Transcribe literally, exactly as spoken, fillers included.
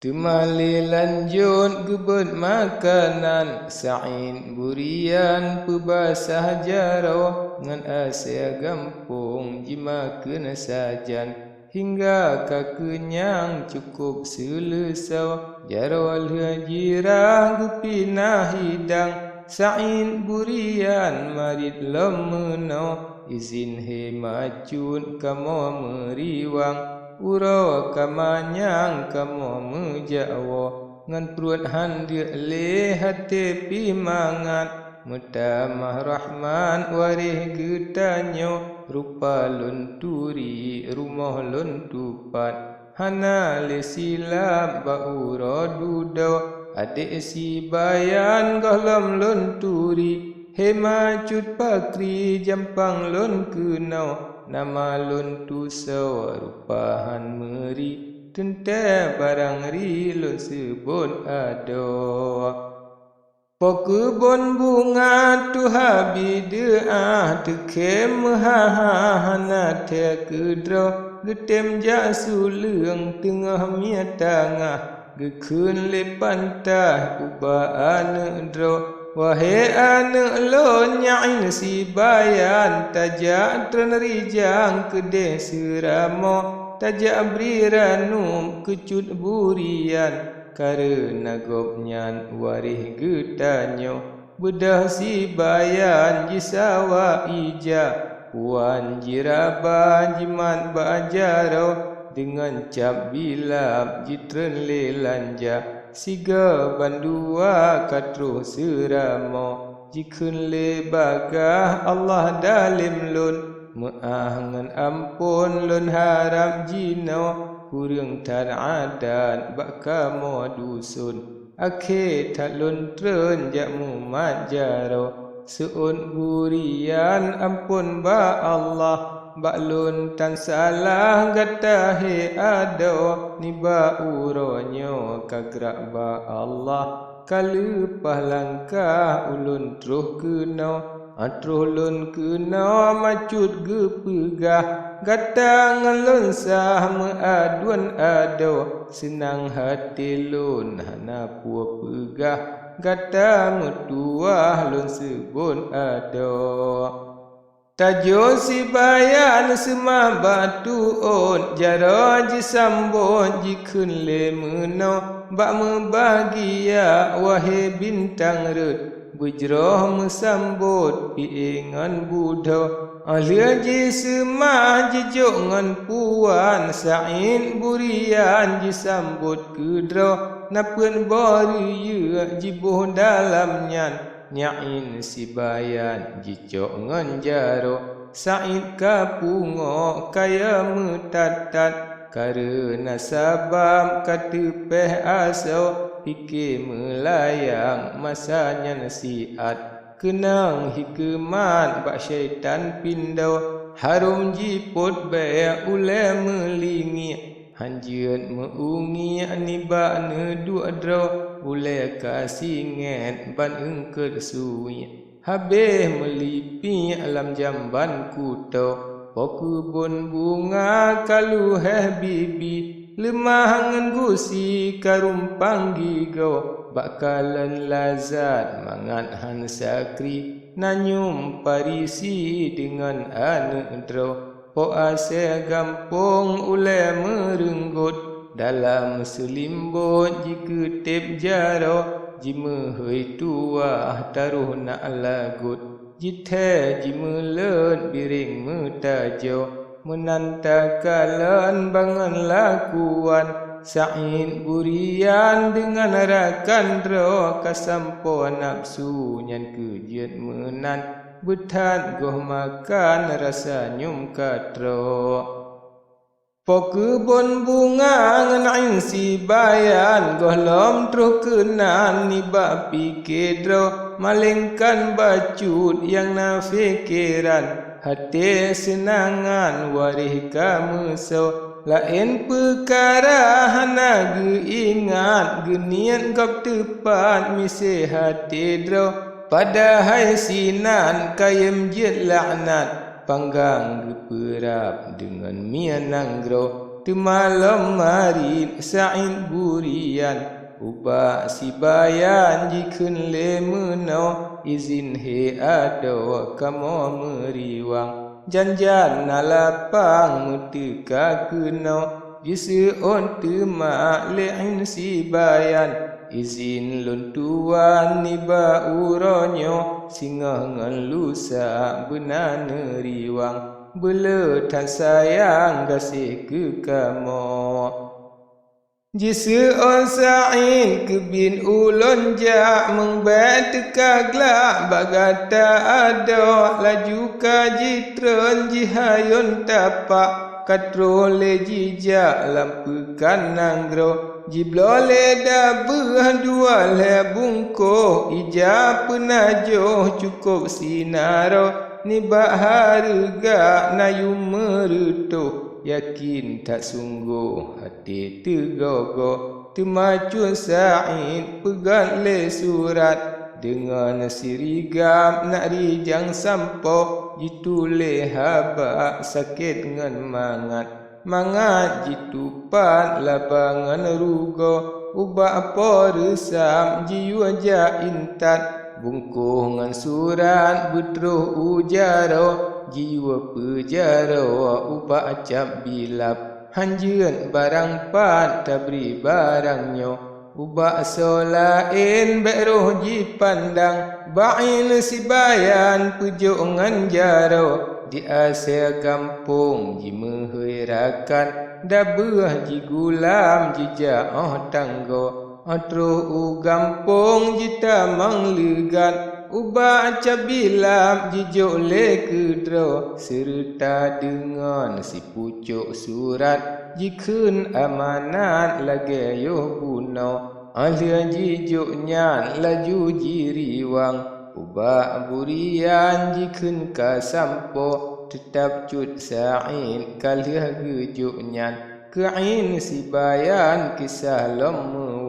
Teuma lé lanjot geubeuet makanan, Said Burian peubasah jaroe ngon asèe gampông jimakheun sajan. Hingga ka keunyang cukôp seuleusoe, jaroe lheueh jirah geupinah hidang. Said Burian marit lom meunoe, izin he macut kamoe meuriwang, uroe ka manyang kamoe meujak woe. Ngon pruet han deuk lé até pih mangat, meutamah rahmat waréh geutanyoe, rupa lôn turi rumoh lôn tupat. Hana lé silap bak uroe dudoe, adék sibayan gohlom lôn turi. He macut pakri jampang lôn keunoe, nama lôn tusoe rupa han meuri, teuntèe barang ri lôn seubôt adoe. Po keubon bunga tuha bideuah teukhém meuhaha hana thèe keudroe, geutem jak suleueng teungoh miet tangah, geukheun lé pantai ubak aneuk droe. Wahé aneuk lôn, nyan sibayan, tajak treun rijang keudeh seuramoe, tajak bri ranup keu Cut Burian. Kareuna gobnyan waréh geutanyoe, beudôh sibayan jisawa ija, puan jiraba jimat bak jaroe, deungon cap bilap jitreun lé lanja, sigoe bandua ka troh seuramoe. Jikheun lé bagaih Allah dalem lôn, meuáh ngon amphon lôn harab jinoe, kureueng that adat bak kamoe duson. Akhé that lôn treun jak mumat jaroe, seuôt Burian amphon bak Allah, bak lôn tan salah gata he adoe, nibak uroe nyoe ka grak bak Allah. Ka leupah langkah ulôn troh keunoe, troh lôn keunoe macut geupeugah, gata ngon lôn sah meuaduen adoe, seunang até lôn hana peue peugah, gata meutuwah lôn seubon adoe. Tajok sibayan seumah bak tuôt, jaroe jisambot jikheun lé meunoe, bak meubahagia wahé bintang rhot, beujroh meusambot pié ngon budhoe. Óh lheueh jiseumah jijok ngon puan, Said Burian jisambot keudroe, na peuet boh reuyek jiboh dalam nyan. Nyan sibayan jicok ngon jaroe, Said ka pungoe kaya meutat-tat. Kareuna sabab ka teupéh asoe, pike meulayang masa nyan siat. Keunong hikeumat bak syaitan pindoe, harôm jipot bék ulée meulingiek. Hanjeuet meu-umiek nibak neuduek droe, ulée ka singét ban eungkot suwiek. Habéh meulipiek lam jamban kuto, po keubon bunga ka luhéh bibi, leumah ngon gusi ka rumpang gigoe, bak kalon lazat mangat han sakri, na nyum Parisi deungon aneuk droe. Po asée gampông ulée meureunggot, dalam seulimbot jikeuteb jaroe, jimeuhôi tuwah taroh na lagot, jithée jimeulot biréng meutajoe, meunan takalon bangon lakuan. Said Burian deungon rakan droe ka sampoe nafeusu nyan keu jeuet meunan. Beuthat goh makan rasa nyum ka troe. Po keubon bunga ngon Ain sibayan gohlom troh keunan nibak pike droe, malengkan bacut nyang na pikeran, até seunangan waréh ka meusoe. Laén peukara hana geuingat, geuniet gob teupat miseue até droe. Padahai sinan kayém jeuet laknat, panggang geupeurab deungon mie nanggroe. Teuma lom marit Said Burian, ubak Sibayan jikheun lé meunoe, "Izin he adoe kamoe meuriwang, jan-jan na lapang meuteuka keunoe." Jiseuôt teuma lé Ain Sibayan, "Izin lôn tuan nibak uroe nyoe, singoh ngon lusa beuna neuriwang. Beuleueh that sayang gaséh keu kamoe." Jiseuôt Said keubiet ulôn jak, meubèk teuka glak bak gata adoe. Laju ka jitreun jihayôn tapak, ka troh lé jijak lam peukan nanggroe. Jibloe lé dabeuh dua lhèe bungkôh, ija peunajoh cukôp sinaroe. Nibak hareuga na yum meureutôh, yakén that sunggoh até teugoe-goe. Teuma Cut Said peugöt lé surat, deungon sirigam nak rijang sampoe, jituléh haba sakét ngon mangat. Mangat jitupat laba ngon rugoe, ubak Po Reusam jiyue jak intat. Bungkôh ngon surat beutroh u jaroe, jiyue peujaroe ubak cap bilap. Han jeuet barang pat tabri barang nyoe, ubak soe laén bèk roh jipandang. Bak Ain Sibayan peujok ngon jaroe, di asèe gampông jimeuhôi rakan. Dabeuh jigulam jijak 'oh tanggoe, 'oh troh u gampông jitamong leugat. Ubak cap bilap jijok lé keudroe, seureuta deungon sipucok surat, jikheun amanat lagèe yoh bunoe. 'Oh lheueh jijok nyan laju jiriwang, ubak Burian jikheun ka sampoe. Teutab Cut Said ka lheueh geujok nyan, keu Ain Sibayan kisah lom meu-